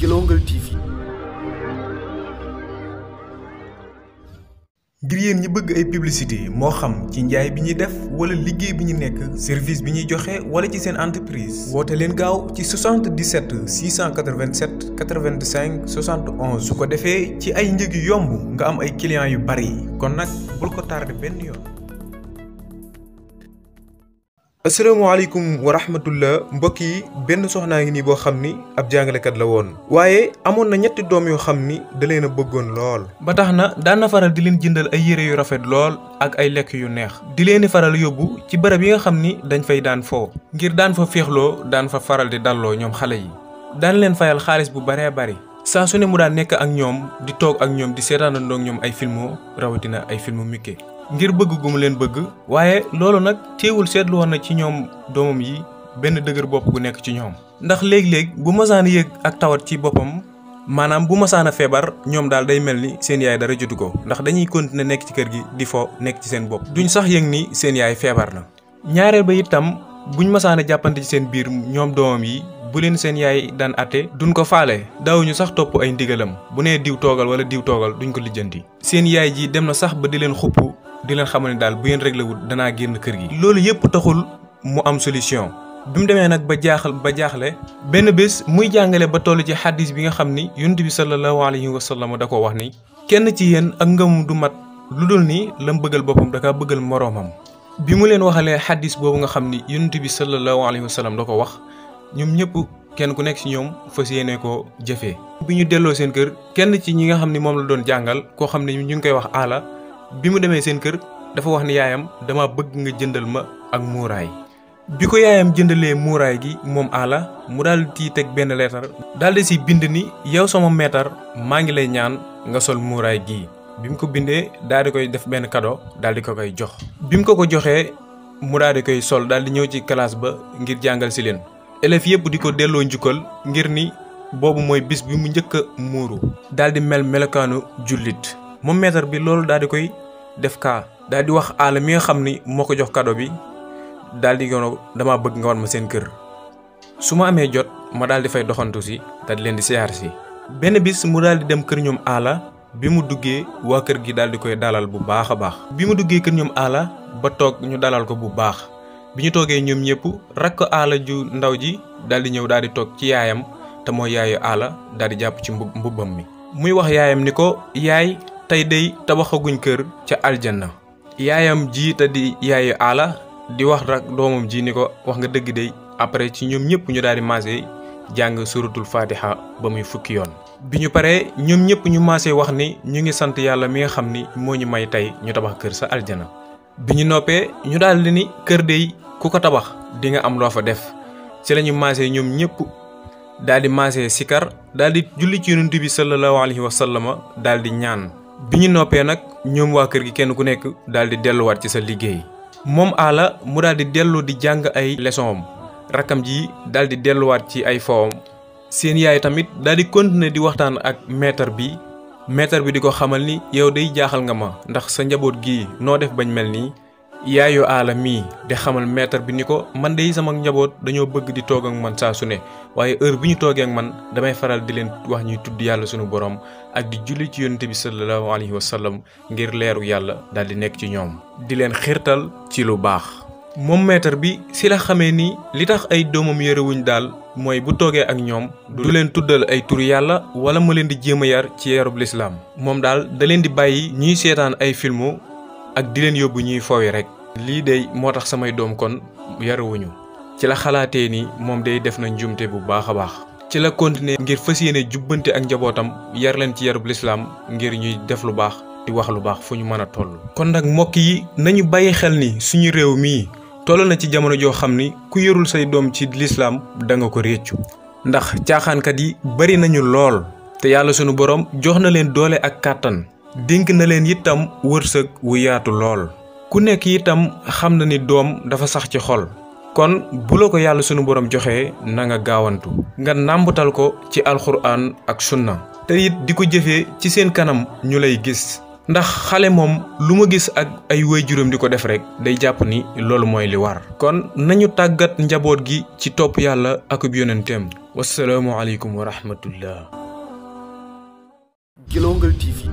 Guelongal TV. ngir yéen ñi bëgg ay publicité moo xam ci njaay bi ñuy def wala liggéey bi ñu nekk service bi ñuy joxe wala ci seen entreprise woote leen gaaw ci 77 687 85 71 su ko defee ci ay njëg yu yomb nga am ay clients yu bari kon nag bul ko tardé benn yoon. asalaamaaleykum wa rahmatullah mbokk yi benn soxnaa ngi nii boo xam ni ab jàngalekat la woon waaye amoon na ñetti doom yoo xam ni da leen a bëggoon lool ba tax na daan na faral di leen jëndal ay yére yu rafet lool ak ay lekk yu neex di leen di faral yóbbu ci bërëb yi nga xam ni dañ fay daan foo ngir daan fa féexloo daan fa faral di dalloo ñoom xale yi daan leen fayal xaalis bu baree bari saa su ne mu daan nekk ak ñoom di toog ak ñoom di seetaanandoo ak ñoom ay filmu rawatina ay filmu Mickey ngir bëgg gu mu leen bëgg waaye loolu nag teewul seetlu woon na ci ñoom doomam yi benn dëgër bopp gu nekk ci ñoom ndax léeg-léeg bu masaan yëg ak tawat ci boppam maanaam bu masaan a feebar ñoom daal day mel ni seen yaay dara jotu ko ndax dañuy continuer nekk ci kër gi di fo nekk ci seen bopp duñ sax yëg ni seen yaay feebar na ñaareel ba itam buñ masaan a jàppante ci seen biir ñoom doomam yi bu leen seen yaay daan atte duñ ko faale daawuñu sax topp ay ndigalam bu nee diw toogal wala diw toogal duñ ko lijjanti seen yaay ji dem na sax ba di leen xupp di leen xamal ni daal bu ngeen réglé wul danaa génn kër gi loolu yëpp taxul mu am solution bi mu demee nag ba jaaxle benn bés muy jàngale ba toll ci xaddis bi nga xam ni yonent bi sallallahu alayhi wa sallam da ko wax ni kenn ci yéen ak ngëmum du mat lu dul ni lam bëggal boppam da kaa bëggal moroomam bi mu leen waxalee xaddis boobu nga xam ni yonent bi sallallahu alayhi wa sallam da ko wax ñoom ñëpp kenn ku nekk ci ñoom fas yéene ko jëfee bi ñu delloo seen kër kenn ci ñi nga xam ni moom la doon jàngal koo xam ne ñu ngi koy wax aala bi mu demee seen kër dafa wax ni yaayam dama bëgg nga jëndal ma ak muuraay bi ko yaayam jëndalee muuraay gi moom aala mu daal di teg benn leetar daal di si bind ni yow sama meetar maa ngi lay ñaan nga sol muuraay gii bi mu ko bindee daal di koy def benn cadeau daal di ko koy jox bi mu ko joxee mu daal di koy sol daal di ñëw ci classe ba ngir jàngal si leen élèves yëpp di ko delloo njukkal ngir ni boobu mooy bis bi mu njëkk a muuru daal di mel melokaanu jullit moom maître bi loolu daal di koy def kaa daal di wax aala mi nga xam ni moo ko jox cadeau bi daal di yono dama bëgg nga wan ma seen kër su ma amee jot ma daal di fay doxantu si daal di leen di siyaar si benn bis mu daal di dem kër ñoom aala bi mu duggee waa kër gi daal di koy dalal bu baax a baax bi mu duggee kër ñoom aala ba toog ñu dalal ko bu baax bi ñu toogee ñoom ñëpp rakk aala ju ndaw ji daal di ñëw daal di toog ci yaayam te mooy yaayu aala daal di jàpp ci mbubbam mi muy wax yaayam ni ko yaay tey day tabaxaguñ kër ca aljanna yaayam ji te di yaayu aala di wax rak doomam ji ni ko wax nga dëgg day après ci ñoom ñëpp ñu daal di maase jàng suratul fatiha ba muy fukki yoon bi ñu paree ñoom ñëpp ñu maase wax ni ñu ngi sant yàlla mi nga xam ni moo ñu may tey ñu tabax kër sa aljana bi ñu noppee ñu daal di ni kër day ku ko tabax di nga am loo fa def ci la ñu maase ñoom ñëpp daal di maase sikar daal di julli ci yonent bi sallallahu alayhi wa sallama daal di ñaan bi ñu noppee nag ñoom waa kër gi kenn ku nekk daal di delluwaat ci sa liggéey moom aala mu daal di dellu di jàng ay leçon am rakkam ji daal di delluwaat ci ay fowam seen yaay tamit daal di continuer di waxtaan ak maître bi di ko xamal ni yow day jaaxal nga ma ndax sa njaboot gii noo def bañ mel nii yaayu aala mii di xamal maître bi ni ko man de sama njaboot dañoo bëgg di toog ak man saa su ne waaye heure bi ñu toogee ak man damay faral di leen wax ñuy tudd yàlla sunu borom ak di julli ci yonent bi sallallahu alayhi wa sallam ngir leeru yàlla daal di nekk ci ñoom di leen xiirtal ci lu baax. moom maître bi si la xamee ni li tax ay doomam yarewuñ daal mooy bu toogee ak ñoom du leen tuddal ay tur yàlla wala mu leen di jéem a yar ci yarub lislaam moom daal da leen di bàyyi ñuy seetaan ay filmu ak di leen yóbbu ñuy foowi rek lii day moo tax samay doom kon yarawuñu ci la xalaatee ni moom day def na njumte bu baax a baax ci la continuer ngir fas yéene jubbante ak njabootam yar leen ci yarub lislaam ngir ñuy def lu baax di wax lu baax fu ñu mën a toll. kon nag mbokk yi nañu bàyyi xel ni suñu réew mii toll na ci jamono joo xam ni ku yorul say doom ci lislaam da nga ko réccu ndax caaxaankat yi bari nañu lool te yàlla sunu borom jox na leen doole ak kàttan dénk na leen itam wërsëg wu yaatu lool ku nekk itam xam na ni doom dafa sax ci xol kon bu la ko yàlla sunu borom joxee na nga gaawantu nga nàmbutal ko ci alxuraan ak sunna te it di ko jëfee ci seen kanam ñu lay gis ndax xale moom lu ma gis ak ay waajuram di ko def rek day jàpp ni loolu mooy li war kon nañu tàggat njaboot gi ci topp yàlla akub yonenteem wassalaamu aleykum wa rahmatullah. Guelongal TV.